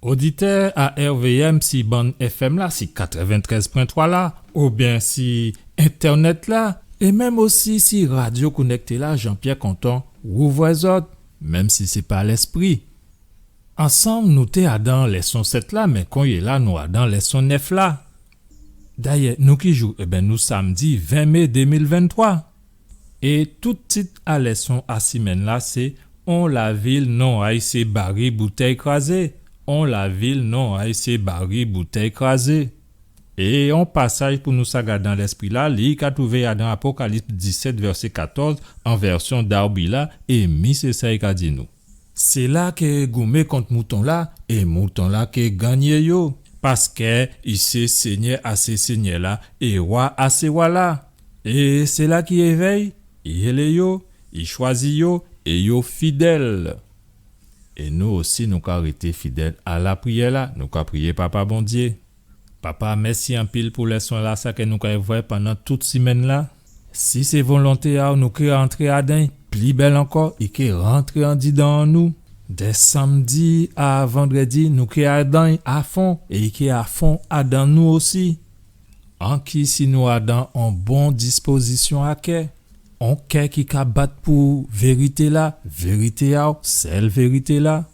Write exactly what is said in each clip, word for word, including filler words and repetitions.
Oditè a R V M si bann F M la, si katrèventrèz pwen twa la, oubyen si entènèt la, é menm osi si radyo konèkté la, Jean-Pierre Conton, ou vwè zòt, menm si sé pa lèspri. Ansanm, nou té adan lèson sèt la, mé konyéla nou adan lèson nèf la. Dayè, nou ki jou? Ében, nou sanmdi ven mé dé mil venntwa. É tout tit a lèson a simenn la sé On lavil non a'y sé bari boutèy krazé. On lavil non a'y sé bari boutèy krazé. É on pasaj pou nou sa gadé an lèspri la, li ka twouvé adan Apokalips disèt vèsé katòz an vèsyon Darby la, é mi sé sa i ka di nou. Sila ké goumé kont mouton la, é mouton la ké gannyé yo, paskè i sé Sényè a sé sényè la, é Wa a sé wa la. É sila ki évè'y, i élé yo, i chwazi yo, é yo fidèl. É nou osi, nou ka rété fidèl a lapriyè la, nou ka priyé Papa Bondyé. Papa, mèsi anpil pou lèson la, sa kè nou kay vwè pandan tout simenn la. Si sé volonté a'w, nou ké rantré adan'y, pli bèl ankò, i ké rantré andidan an nou. Dè sanmdi a vandrèdi, nou ké adan'y a fon, é i ké a fon adan nou osi. Anki si nou adan on bon dispozisyon a kè, on kè ki ka bat pou vérité la, vérité a'w, sèl vérité la,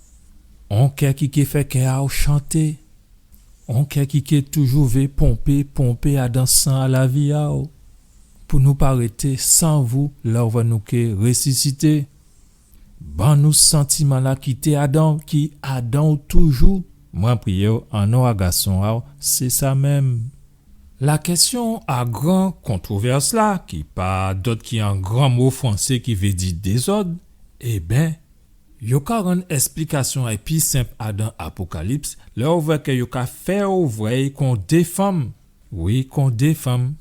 on kè ki ké fè kè a'w chanté, on kè ki ké toujou vé ponpé, ponpé adan san a lavi a'w, pou nou pa rété san vou lè ou vwè nou ké résisité. Ban nou santiman la ki té adan, ki adan ou toujou. Mwen priyé'w an non a gason a'w, sé sa menm. Lakèsyon a gran kontwovès la, ki pa dòt ki an gran mo fwansé ki vé di dézòd, ében, yo ka rann èsplikasyon a'y pi senp adan Apokalips, lè ou vwè kè yo ka fè'w vwè'y kon dé fanm. Wi, kon dé fanm.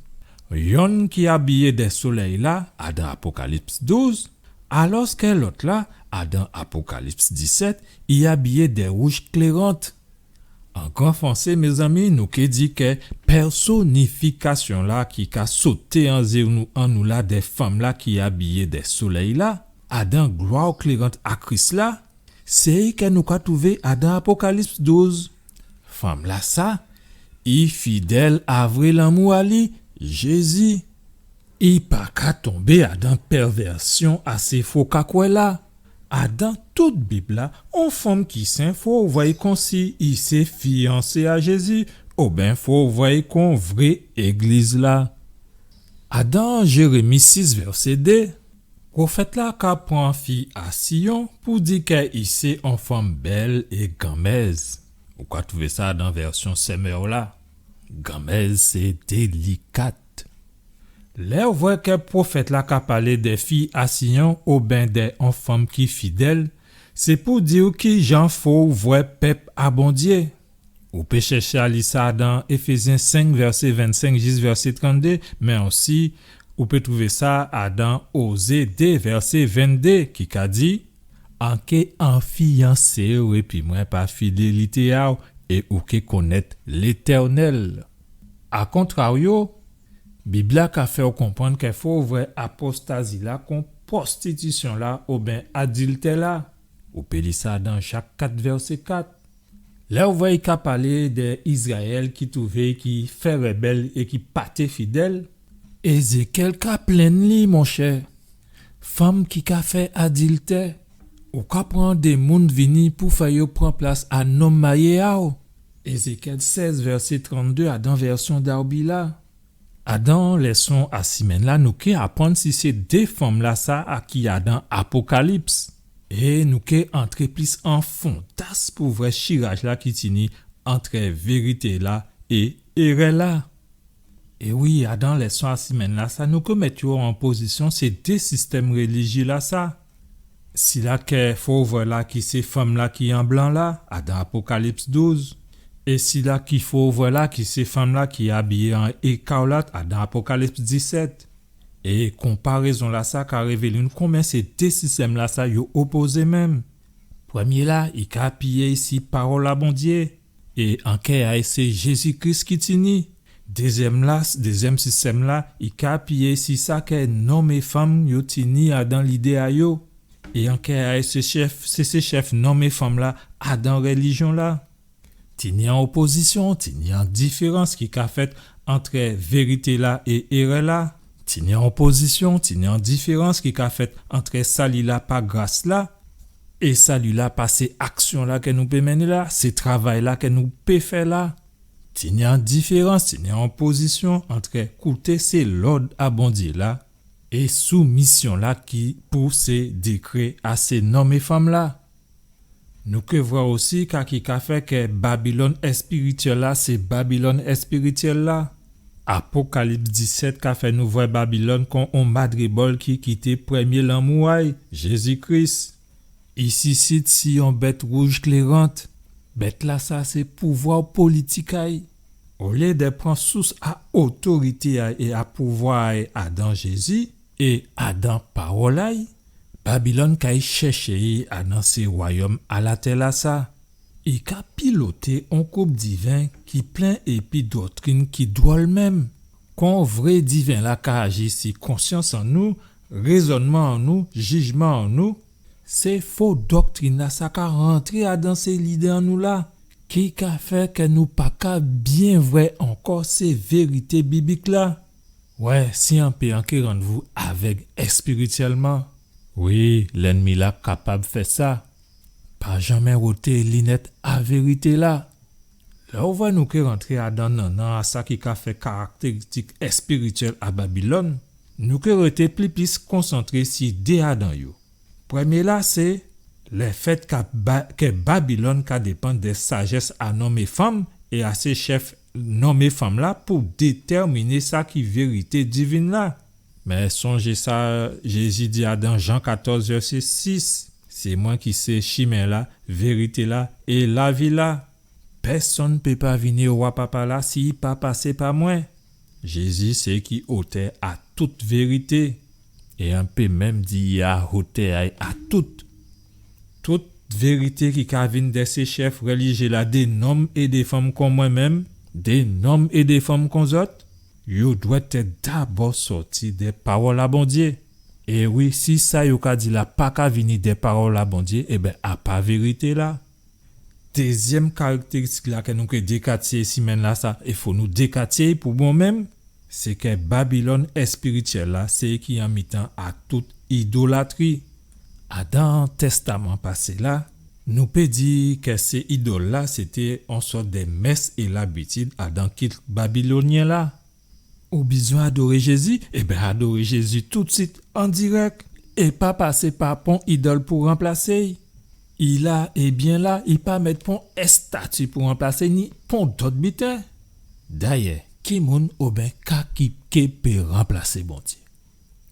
Yonn ki abiyé dè solèy la, adan Apokalips douz, alòskè lòt la, adan Apokalips disèt, i abiyé dè wouj klérant. An gran fwansé, mézanmi, nou ké di kè pèsonifikasyon la ki ka soté an zyé nou, an nou la, dè fanm la ki abiyé dè solèy la, adan glwa klérant a Kris la, sé i kè nou ka twouvé adan Apokalips douz. Fanm la sa, i fidèl a vré lanmou a li, Jézi. I pa ka tonbé adan pèvèsyon a sé fo kakwè la. Adan tout Bib la, on fanm ki sen fo vwè'y konsi i sé fiyansé a Jézi, oben fo vwè'y kon vré égliz la. Adan Jérémi sis vèsé dé, pwofèt la ka pran fi a Siyon pou di kè i sé on fanm bèl é ganmèz. Ou ka twouvé sa dan vèsyon Semeur la. Ganmèz sé délikat. Lè ou vwè kè pwofèt la ka palé dè fi a Siyon oben dè on fanm ki fidèl, sé pou di'w kijan fo ou vwè pèp a Bondyé. Ou pé chèché a li sa dan Éfézyen senk, vèsé vennsenk jis vèsé tranndé, mé osi, ou pé twouvé sa adan Ozé dé, vèsé venndé, ki ka di, An ké an fiyansé, épi mwen pa fidélité a'w, é ou ké konnèt Létènèl. A kontraryo, Bib la ka fè'w konprann kè fo ou vwè apostazi la kon pwostitisyon la oben adiltè la. Ou pé li sa dan Jak kat vèsé kat. Lè ou vwè i ka palé dè Izrayèl ki twouvé ki fè rèbèl é ki pa té fidèl, Ézékyèl ka plenn li, monchè. Fanm ki ka fè adiltè, ou ka pran dé moun vini pou fè yo pran plas a nonm mayé a'w. Ézékyèl sèz, vèsé tranndé, adan vèsyon Darby la. Adan lèson a simenn la, nou ké aprann si sé dé fanm la sa a ki adan Apokalips. É nou ké antré plis an fondas pou vwè chiraj la ki tini antrè vérité la é érè la. É wi, adan lèson a simenn la sa, nou ké mèt yo an opozisyon sé dé sistèm rélijyé la sa. Sila kè fo ou vwè la ki sé fanm la ki an blan la, adan Apokalips douz, é sila ki fo ou vwè la ki sé fanm la ki abiyé an ékarlat, adan Apokalips disèt. É konparézon la sa ka révélé nou konbyen sé dé sistèm la sa yo opozé menm. Prèmyé la, i ka apiyé si pawòl a Bondyé. É an kè a'y sé Jézi Kris ki tini. Dézyèm la, dézyèm sistèm la, i ka apiyé si sa kè nonm é fanm yo tini adan lidé a yo. É an kè a'y sé chèf, sé, sé chèf nonm é fanm la adan rélijyon la. Tini an opozisyon, tini an diférans ki ka fèt antrè vérité-la é érè-la. Tini an opozisyon, tini an diférans ki ka fèt antrè sali-la pa gras-la é sali-la pa sé aksyon-la kè nou pé mennen la, sé travay-la kè nou pé fè la. Tini an diférans, tini an opozisyon antrè kouté sé lòd a Bondyé-la é soumisyon-la ki pou sé dékré a sé nonm é fanm-la. Nou ké vwè osi ka ki ka fè kè Babilòn èspirityèl-la sé Babilòn èspirityèl-la. Apokalips disèt ka fè nou vwè Babilòn kon on madrébòl ki kité prèmyé lanmou a-y, Jézi Kris. I sisit si on bèt wouj klérant. Bèt-lasa sé pouvwa politik a-y. Olyé dè pran sous a otorité a-y é a pouvwa a-y adan Jézi é adan pawòl a-y, Babilòn kay chèché-y adan sé wayòm a latè-lasa. I ka piloté on koup diven ki plen épi doktrin ki dwòl menm. Kon vré diven-la ka aji si konsyans an nou, rézònman an nou, jijman an nou, sé fo doktrin-lasa ka rantré adan sé lidé an nou la, ki ka fè kè nou pa ka byen vwè ankò sé vérité biblik-la. Wè, si an pé an ké rann vou avèg èspirityèlman. Wi, lènmi-la kapab fè sa. Pa janmé woté linèt a vérité-la. Lè ou vwè nou ké rantré adan nannan a sa ki ka fè karaktéristik èspirityèl a Babilòn, nou ké rété pli plis konsantré si dé adan yo. Prèmyé-la sé lèfèt ka Ba-, kè Babilòn ka dépann dè sajès a nonm é fanm é a sé chèf nonm é fanm-la pou détèminé sa ki vérité divin-la. Mé sonjé sa Jézi di adan Jan katòz vèsé sis, sé mwen ki sé chimen-la, vérité-la é lavi-la. Pèsonn pé pa vini owa Papa-la si i pa pasé pa mwen. Jézi sé ki otè a tout vérité. É an pé menm di i a otè a, a tout. Tout vérité ki ka vin dè sé chèf rélijyé-la, dè nonm é dè fanm kon mwen menm, dè nonm é dè fanm kon zòt, yo dwèt èt dabò sòti dè pawòl a Bondyé. É wi, si sa yo ka di la pa ka vini dè pawòl a Bondyé, ében, a pa vérité-la. Dézyèm karaktéristik-la kè nou ké dékatyé simenn-lasa, é fo nou dékatyé pou bon menm, sé kè Babilòn èspirityèl-la sé ki an mitan a tout idolatri. Adan Tèstaman pasé-la, nou pé di kè sé idòl-la sété on sòt dè mès é labitid adan kilt babilonyen-la. Ou bizwen adoré Jézi? Ében, adoré Jézi toutswit, an dirèk, é pa pasé pa pon idòl pou ranplasé-y. I la é byen la, i pa mèt pon èstati pou ranplasé-y, ni pon dòt biten. Dayè, ki moun oben ka ki ké pé ranplasé Bondyé?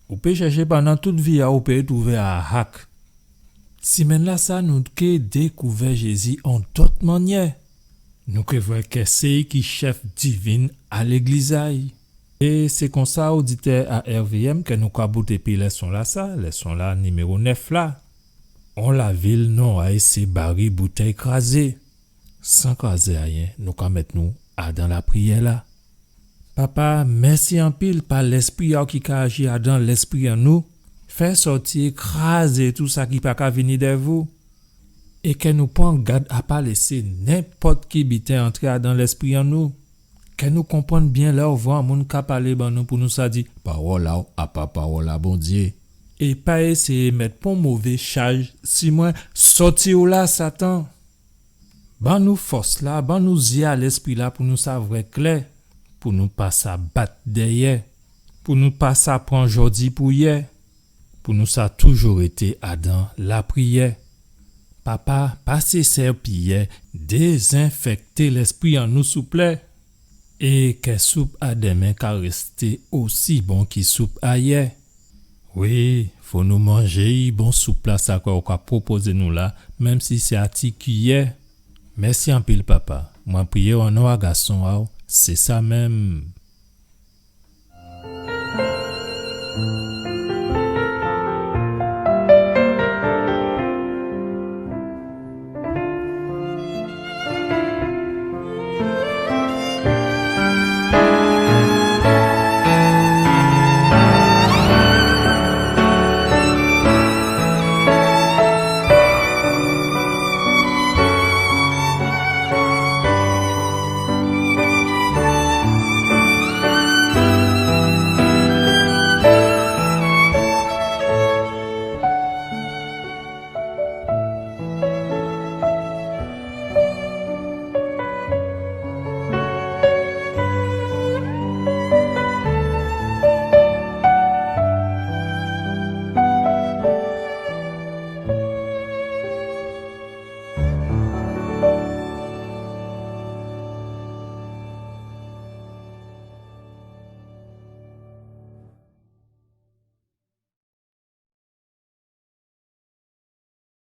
Ou pé chèché pandan tout vi a-w, ou pé twouvé ahak. Simenn-lasa, nou ké dékouvè Jézi on dòt mannyè. Nou ké vwè kè sé-y ki chèf divin a légliz a-y. É sé konsa, oditè a R V M, kè nou ka bout épi lèson-lasa, lèson-la niméwo nèf la. On lavil non a-y sé bari boutèy krazé. San krazé ayen, nou ka mèt nou adan lapriyè-la. Papa, mèsi anpil pa Lèspri a-w ki ka aji adan lèspri an nou. Fè sòti é krazé tou sa ki pa ka vini dè vou. É kè nou pran gad a pa lésé nenpòt ki biten antré adan lèspri an nou. Kè nou konprann byen lè ou vwè on moun ka palé ban nou pou nou sa di, pawòl a-w a pa pawòl a Bondyé. É pa éséyé mèt pon mové chaj si mwen, sòti ou la, Satan. Ban nou fòs-la, ban nou zyé a lèspri-la pou nou sa vwè klè, pou nou pa sa bat dèyè, pou nou pa sa pran jòdi pou yè, pou nou sa toujou rété adan lapriyè. Papa, pa sé sèpiyè, dézenfèkté lèspri an nou, souplé. É kè soup a dèmen ka rèsté osi bon ki soup a yè. Wi, fo nou manjé-y, bon soup-lasa kè ou ka pwopozé nou la, menm si sé a ti kiyè. Mèsi anpil, Papa. Mwen priyé-w an non a Gason a-w, sé sa menm.